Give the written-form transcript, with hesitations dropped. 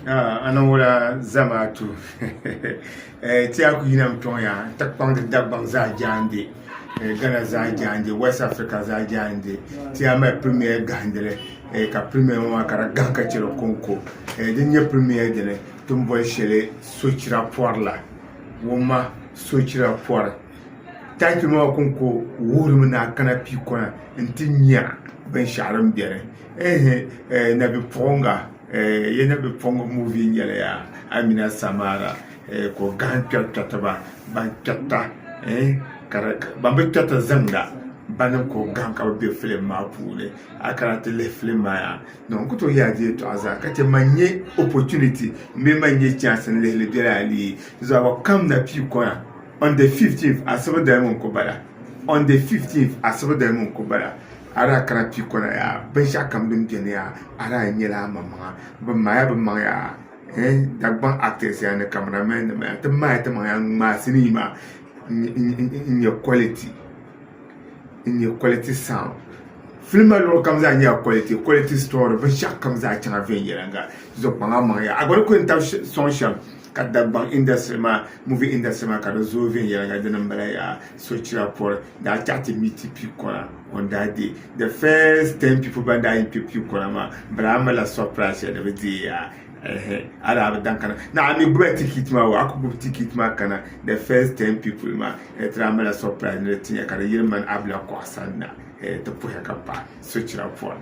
A niŋ wula zamaatu ti a ku yina n kpɛŋɔ yaa n ti kpaŋdi Dagbaŋ zaa jaande Ghana zaa jaande West Africa zaa jaande ti a mali pirimiya gahindili ka pirimiya ŋɔ maa ka di gahim ka chɛ di konko din nyɛ pirimiya dini ti ni boli shɛli sochira pɔri la wumma sochira pɔri title maa konko wuhirimi ni a kana piikɔna n-ti nya binshɛɣu din beni ehe nabipuɣinga ya nabipuɣinga movie n-nyɛ li yaa Amina Samara ka o gahim kpɛri kpɛriti ba ban kpɛrita ka ban bi kpɛriti ziŋda banima ka o gahim ka bɛ be filim maa puuni a kana ti lihi filim maa yaa n ku tooi yaai di yɛltɔɣa zaa ka che man nya opportunity bee man nya chance n-lihi li bela a leei zuɣu kam na pii kɔna on the 15th asiba dali ŋɔ n-ku bala on the 15th asiba dali ŋɔ n-ku bala a daa kana pii kɔna yaa binshɛɣu kam din beni yaa a daa nyɛla a maŋmaŋa bɛ maaya bɛ maŋ yaa eh Dagbaŋ actors yaa ni cameramen nima yaa ti maaya ti maŋ yaa n-ŋmaai sinii maa n-nyɛ quality n-nyɛ quality sound film maa luɣili kam zaa nyɛla quality quality story binshɛɣu kam zaa chaŋ viɛnyɛliŋga zuɣu kpaŋ a maŋ yaa a gba ni ku yɛn tabi sɔŋ shɛm ka Dagbaŋ industry maa movie industry maa ka di zooi viɛnyɛliŋga dini m-bala yaa sochira pɔri daa chaɣ ti meet Piikɔna on that day the first 10 people ban daa yi kpe Piikɔna maa bɛ daa malila surprise shɛli ni bɛ deei yaa ɛhɛ a daa bi daŋ kana na a mi gbubi ticket maa o a ku gbubi ticket maa kana the first 10 people maa ti daa malila surprise ni di ti nya ka di yiri mani Abila kɔɣa sani na ti puhiya ka pahi sochira pɔri.